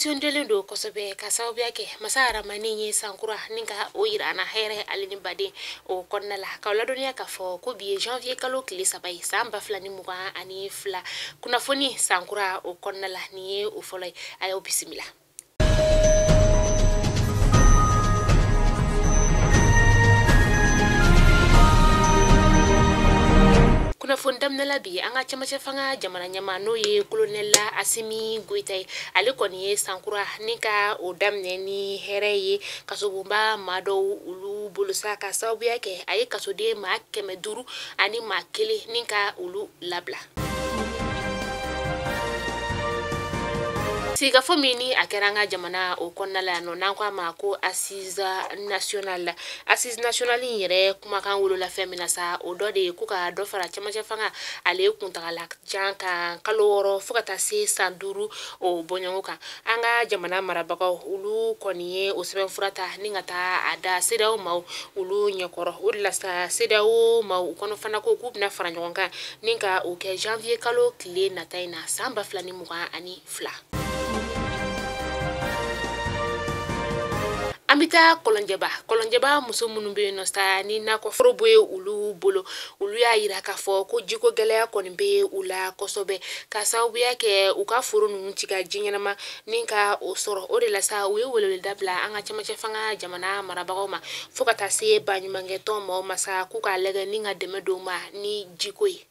Nisɔndiyalen don kosɛbɛ ka sababuya kɛ masa Aramani ye sankura ni ka o yira an na hɛrɛ ale ni baden o kɔnɔna la, k'aw ladɔnniya k'a fɔ ko bi ye janvier kalo tile 3 ye san 2022. Kunnafoni sankura o kɔnɔna la, nin ye o fɔlɔ ye. A y'aw bisimila. Kunnafoni daminɛ la bi, an ka cɛmancɛ fanga jamana ɲɛmaa n'o ye colonel Asimi Goyita ye, ale kɔni ye sankura ni ka o daminɛ ni hɛrɛ ye kasobonba maa dɔw olu bolo sa, ka sababuya kɛ a ye kasoden maa 501 ni ka olu labila. Sigikafɔ min ni a kɛra an ka jamana o kɔnɔna la yan nɔ, n'an ko a ma ko assise nationale. Assise nationale in yɛrɛ kumakan wolola fɛn min na sa, o dɔ de ye ko ka dɔ fara cɛmancɛ fanga ale kuntagala jan kan kalo 6 fo ka taa se san 5 o bɔɲɔgɔn kan. An ka jamana marabagaw olu kɔni ye o sɛbɛnfura ta ni ka taa a da CEDEAO maaw olu ɲɛkɔrɔ. O de la sa, CEDEAO maaw u kɔnɔ fana ko k'u bɛna fara ɲɔgɔn kan ni ka o kɛ janvier kalo tile nata in na san 2022. An bɛ taa Kɔlɔnjɛba. Kɔlɔnjɛba muso minnu bɛ yen nɔ sa, ni nakɔ foro bɛ olu bolo, olu y'a yira k'a fɔ ko jiko gɛlɛya kɔni bɛ u la kosɛbɛ, ka sababuya kɛ u ka foro ninnu ci ka ji ɲɛnama ni ka o sɔrɔ. O de la sa, u ye weleweleda bila an ka cɛmancɛ fanga jamana marabagaw ma fo ka taa se baɲumankɛtɔn maaw ma sa, k'u k'a lajɛ ni ka dɛmɛ don u ma ni jiko ye.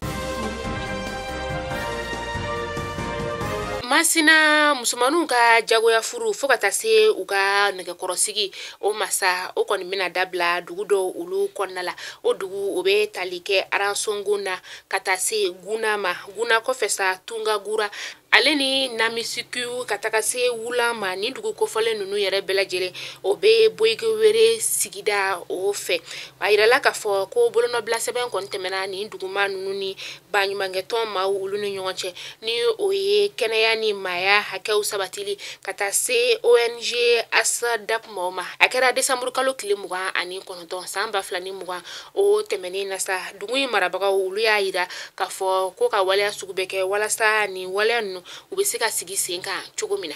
Masina musomaninw ka jagoya furu fo ka taa se u ka nɛgɛkɔrɔsigi o masa, o kɔni bɛna dabila dugu dɔw olu kɔnɔna la. O dugu o bɛ tali kɛ Aransongo na ka taa se Guna ma. Guna kɔfɛ sa, Tungagura ale ni Namisikiw ka taga se Wula ma. Ni dugu kofɔlen ninnu yɛrɛ bɛɛ lajɛlen o bɛ Boyikewere sigida o fɛ. A yirala k'a fɔ ko bolonɔbila sɛbɛn kɔni tɛmɛna nin duguma ninnu ni baɲumankɛtɔn maaw olu ni ɲɔgɔn cɛ, ni o ye kɛnɛya ni maaya hakɛw sabatili ka taa se ONG ASADAP maaw ma. A kɛra décembre kalo tile 29 san 2020 o tɛmɛnen na sa. Dugu in marabagaw olu y'a yira k'a fɔ ko ka waleya sugu bɛ kɛ walasa nin waleya ninnu u bɛ se ka sigi sen kan cogo min na.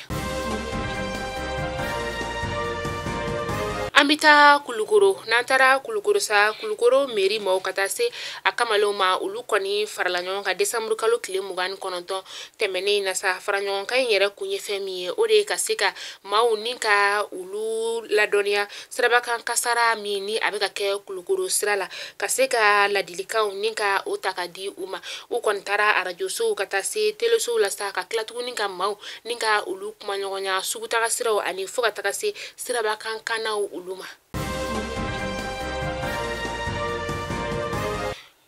An bɛ taa Kulukoro. N'an taara Kulukoro sa, Kulukoro mairie maaw ka taa se a kamalenw ma, olu kɔni farala ɲɔgɔn kan décembre kalo tile 29 tɛmɛnen in na sa. Fara ɲɔgɔn kan in yɛrɛ kun ye fɛn min ye, o de ye ka se ka maaw ni ka olu ladɔnniya sirabakan kasara min ni a bɛ ka kɛ Kulukoro sira la, ka se ka ladilikanw ni ka o ta ka di u ma. U kɔni taara arajosow ka taa se telesow la sa, ka tila tuguni ka maaw ni ka olu kumaɲɔgɔnya sugutaga siraw ani fo ka taga se sirabakan kannaw olu ma.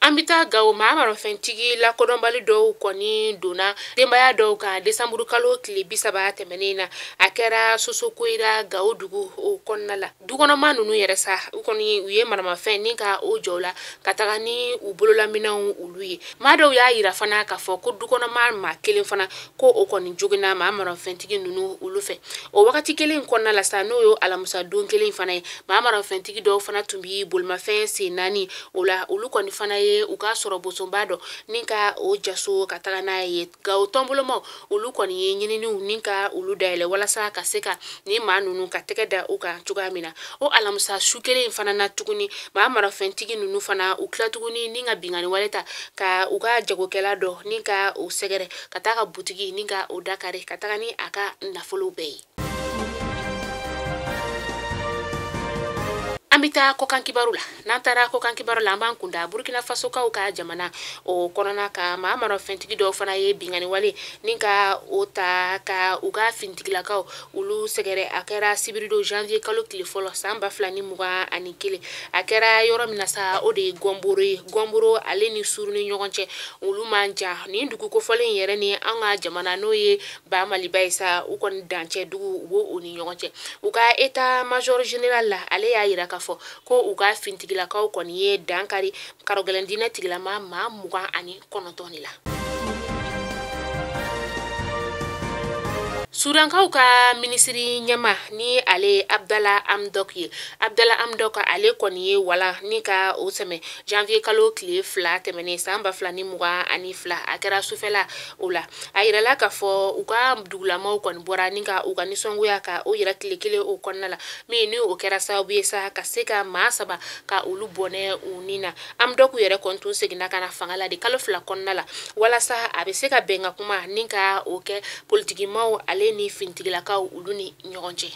An bɛ taa Gawo. Maa marafɛntigi lakodɔnbali dɔw kɔni donna denbaya dɔw kan décembre kalo tile 30 tɛmɛnen na. A kɛra Sosokoyira Gawo dugu o kɔnɔna la. Dukɔnɔma ninnu yɛrɛ sa, u kɔni u ye maramafɛn ni ka o jɔ la ka taga ni u bololaminɛnw olu ye. Maa dɔw y'a yira fana k'a fɔ ko dukɔnɔma maa kelen fana ko o kɔni joginna maa marafɛntigi ninnu olu fɛ. O wagati kelen kɔnɔna la sa, n'o ye alamisa don kelen fana ye, maa marafɛntigi dɔw fana tun bi bolimafɛn sen 4 o la, olu kɔni fana ye u ka sɔrɔ bosonba dɔ ni ka o jaso ka taga n'a ye. Gawo tɔnbolomaw olu kɔni ye ɲininiw ni ka olu dayɛlɛ walasa ka se ka ni maa ninnu ka tɛgɛ da u kan cogoya min na. O alamisa su kelen in fana na tuguni, maa marafɛntigi ninnu fana u tila tuguni ni ka binkanni wale ta ka u ka jagokɛla dɔ ni ka o sɛgɛrɛ ka taa ka butigi ni ka o dakari ka taga ni a ka nafolo bɛɛ ye. An bɛ taa kɔkan kibaru la. N'an taara kɔkan kibaru la, an b'an kunda Burkina Faso kaw ka jamana o kɔnɔna kan. Maa marafɛntigi dɔw fana ye binkanni wale ni ka o ta ka u ka finitigilakaw olu sɛgɛrɛ. A kɛra sibiridon janvier kalo tile fɔlɔ san 2021. A kɛra yɔrɔ min na sa, o de ye Gɔnboro ye. Gɔnboro ale ni Suru ni ɲɔgɔn cɛ olu man jan. Nin dugu kofɔlen in yɛrɛ ni an ka jamana n'o ye Ba Maliba ye sa, u kɔni dancɛ dugu u b'o ni ɲɔgɔn cɛ. U ka état major général la, ale y'a yira k'a fɔ ko u ka finitigilakaw kɔni ye dankari karɔgɛlɛn diinɛ tigilama maa 29 de la. Sudankaw ka minisiri ɲɛma ni ale Abdala Hamdok ye. Abdala Hamdok ale kɔni ye wala ni ka o sɛmɛ janvier kalo tile 2 tɛmɛnen san 2022, a kɛra sufɛla o la. A yirala k'a fɔ u ka dugulamaw kɔni bɔra ni ka u ka nisɔngoya ka o yira tile kelen o kɔnɔna la, min ni o kɛra sababu ye sa ka se ka maa 3 ka olu bɔnɛ u ni na. Hamdok yɛrɛ kɔni tun seginna ka na fanga la de kalo 2 kɔnɔna la, walasa a bɛ se ka bɛn ka kuma ni ka o kɛ politikimaw ale ni finitigilakaw olu ni ɲɔgɔn cɛ.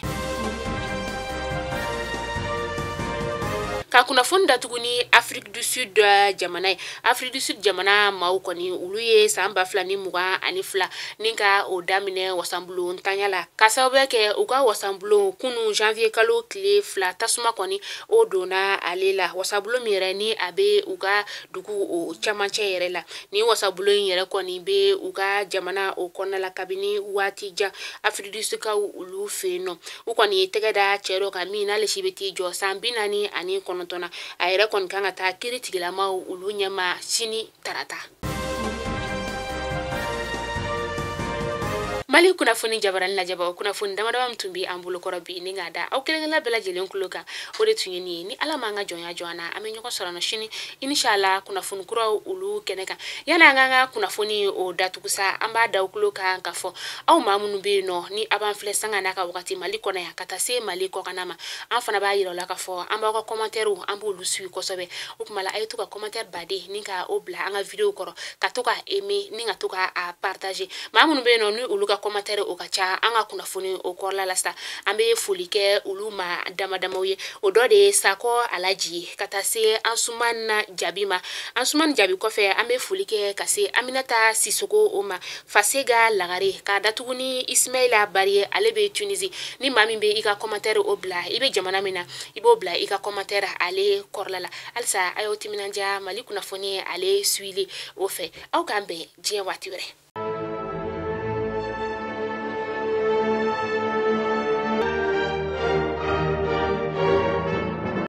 Ka kunnafoni datugu ni Afrique du Sud jamana ye. Afrique du Sud jamana maaw kɔni olu ye san 2022 ni ka o daminɛ wasanbulon tanya la, ka sababuya kɛ u ka wasanbulon kunu janvier kalo tile 2 tasuma kɔni o donna ale la. Wasabulon min yɛrɛ ni a bɛ u ka dugu o camancɛ yɛrɛ la, ni wasabulon in yɛrɛ kɔni bɛ u ka jamana o kɔnɔna la kabini waati jan Afrique du Sud kaw olu fɛ yen nɔ. U kɔni ye tɛgɛ da cɛ dɔ kan min n'ale si bɛ t'i jɔ san 49 na, a yɛrɛ kɔni kan ka taa kiiri tigilamaw olu ɲɛma sini tarata. Mali kunnafoni jabarani lajɛbaw, kunnafoni damadama min tun bɛ an bolokɔrɔ bi ni k'a da aw kelen-kelenna bɛɛ lajɛlen kulo kan, o de tun ye nin ye. Ni Ala m'an ka jɔnya jɔ an na, an bɛ ɲɔgɔn sɔrɔ nɔ sini inshallah kunnafoni kuraw olu kɛnɛ kan. Yanni an k'an ka kunnafoni o datugu sa, an b'a da aw kulo kan k'a fɔ aw maa minnu bɛ yen nɔ ni a b'an filɛ sanga n'a ka wagati Mali kɔnɔ yan ka taa se Mali kɔkanna ma, an fana b'a yira aw la k'a fɔ an b'aw ka commentaire an b'olu suivi kosɛbɛ. O tuma la a ye to ka commentaire baden ni ka o bila an ka video kɔrɔ, ka to ka aimer ni ka to ka a partager. Maa minnu bɛ yen nɔ ni olu ka commentaire o ka ca an ka kunnafoni o kɔrɔla la sa, an bɛ foli kɛ olu ma dama damaw ye. O dɔ de ye Sakɔ Alaji ye ka taa se Ansumana Jabi ma. Ansumana Jabi kɔfɛ an bɛ foli kɛ ka se Aminata Sisoko o ma, Fasega Lagare, k'a datugu ni Ismaila Bari ye, ale bɛ Tunisie. Ni maa min bɛ i ka commentaire o bila, i bɛ jamana min na i b'o bila i ka commentaire ale kɔrɔla la. Halisa a y'aw timinandiya Mali kunnafoni ale suili o fɛ. Aw k'an bɛn diɲɛ waati wɛrɛ.